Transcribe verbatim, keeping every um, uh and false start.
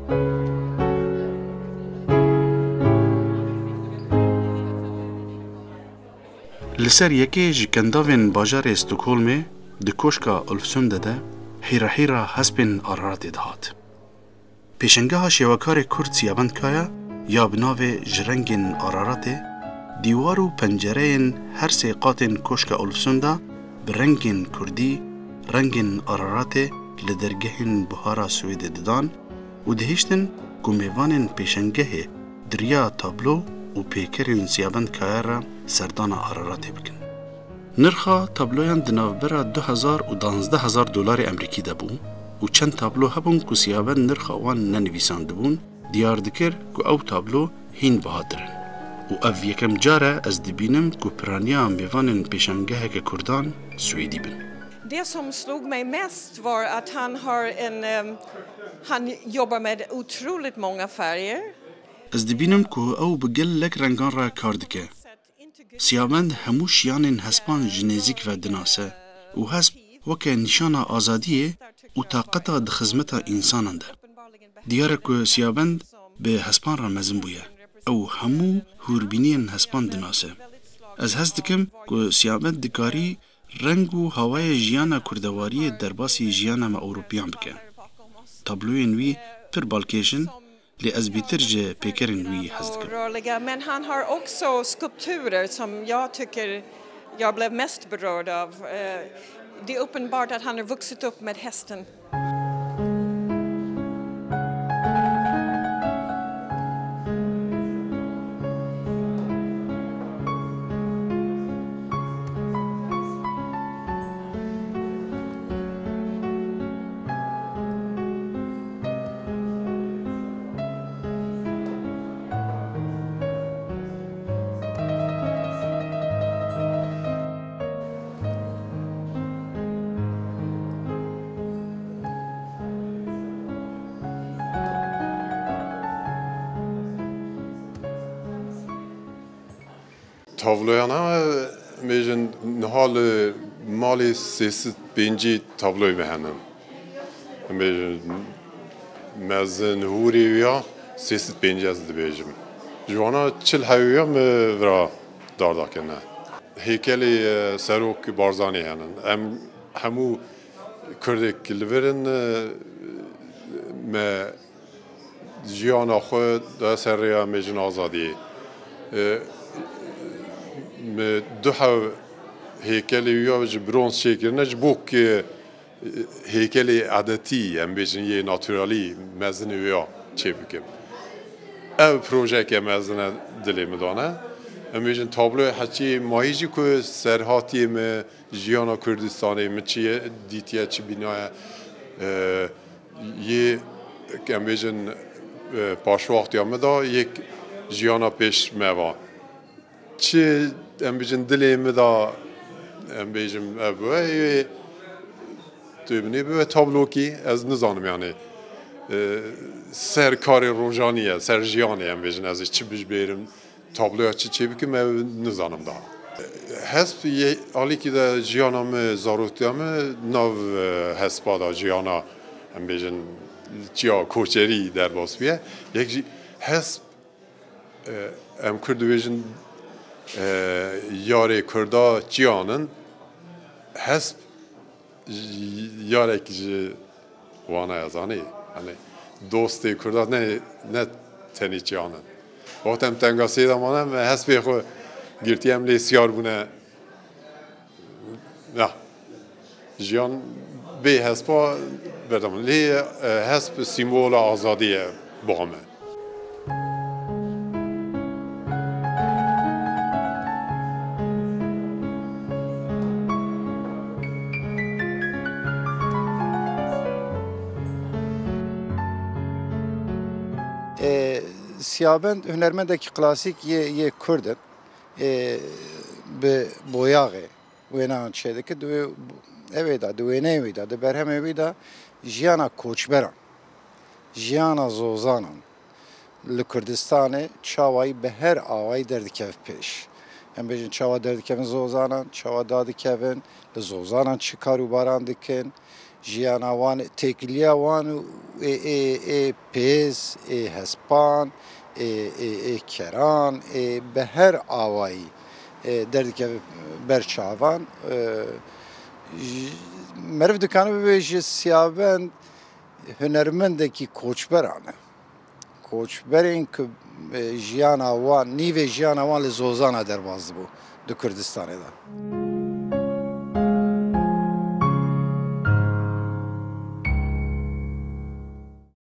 Li ser yekê ji kendavên bajarê Stockholmê di koşka Ulvsunde de hîrehîra hespên Araratê dihat. Pêşengeha şêwekarê Kurd Siyabend Kaya ya bi navê Ji Rengên Araratê, dîwar û pencereyên her sê qatên koşka Ulvsunda bi rengên Kurdî, rengên Araratê li dergehên buhara Swêdê didan û dihiştin ku mêvanên pêşengehê di riya tablo û pêkerên Siyabend Kaya re serdana Araratê bikin. Nirxa tabloyan di navbera du hezar û duwazdeh hezar dolarê Amerîkî de bû û çend tablo hebûn ku Siyabend nirxa wan nenivîsandibûn, diyar dikir ku ew tablo hîn bihatir in û ev yekem car e ez dibînim ku piraniya mêvanên pêşangeheke kurdan Swêdî bin. Det som slog mig mest var att han har en, ehm, han jobbar med otroligt många färger. Ez dibînim ku ew bi gelek rengan re kar dike. Siyabend hemû şiyanên hespan ji nêzîk ve dinase û hesp weke nîşana azadiyê û taqeta di xizmeta însanan de. Diyar e ku Siyabend bi hespan re mezin bûye. Ew hemû hûrbîniyên hespan dinase. Ez hest dikim ku Siyabend dikarî reng û hawayê jiyana kurdewariyê derbasî jiyana me Ewropiyan bike. Tabloyên wî pir balkêş in, lê ez bêtir ji pêkerên wî hez dikim. Rörliga, men han har också skulpturer som jag tycker jag blev mest berörd av. Eh, det är uppenbart att han har vuxit upp med hästen. Tabloyana me, em bêjin, niha li malê sê sed pêncî tabloyê me hene. Em bêjin, mezin hûrê wî ya sê sed pêncî ez dibêjim. Ji wana çil hewî ya me vira dar dakene. Hêkelê, e, Serok Barzanî hene. Em hemû Kurdek li vir in, e, me jiyana xwe da ser rêya mêjin azadiyê. E, me du hev hêkelê wî ya ji bronz çêkirine, ji bo ku hêkelê edetî, em bêjin yê naturalî, mezinê wî ya çê bikim. Ev projeyeke mezin e dilê min dane. Em bêjin tabloya heçiyê mayî jî ku serhatiyê me, jiyana Kurdistanê, min çi ye dîtiye, çi bînaye, e, yê, em bêjin, e, paşwextiya min da, yek jiyana pêş me va. Çi, em bêjin, dilê min da, em bêjin, ev bibe, yê tu binê bibe tablokî, ez nizanim, yani, e, ser karê rojanî ye, ser jiyanê, em bêjin, ez ê çi bijbêrim, tabloya çi çêbikim, ev nizanim daha. Hesp yê alîkî de jiyana min, zarotiya min nav, e, hespa da jiyana, em bêjin, çiya koçerî derbas bûye. Yek jî hesp, e, em Kurd dibêjin, e, yarê Kurda çiyan in. Hesp yarek ji wana ye, zanî. Hani dostê Kurda ne, ne tenê çiyan in. Wexta em tengasiyê de mane, me hespê xwe girtiye, em lê siyar bûne. Ya. Jiyan bê hespa berdewam. Lê, e, hesp sîmbola azadî ye bo me. E, Siyabend hunermendekî klasîk yê, yê Kurd in. E, bi boyaxê wêneyan çêdike, di wê evê de, di wêneyê wî de, di berhemê wî de jiyana koçberan, jiyana zozanan li Kurdistanê çawayî bi her awayî derdikeve pêş. Em bêjin çawa derdikevin zozanan, çawa dadikevin, li zozanan çi karûbaran dikin, jiyana wan, têkiliya wan û, Ê, ê, ê pêz, ê hespan, ê, ê, ê keran, ê bi her awayî, ê, derdikeve ber çavan. Ê, ji, meriv dikane bibe ji siyabend hunermendekî koçberan e. Koçberên ku, ê, jiyana wan, nîvê jiyana wan li zozana derbas dibû di Kurdistanê de.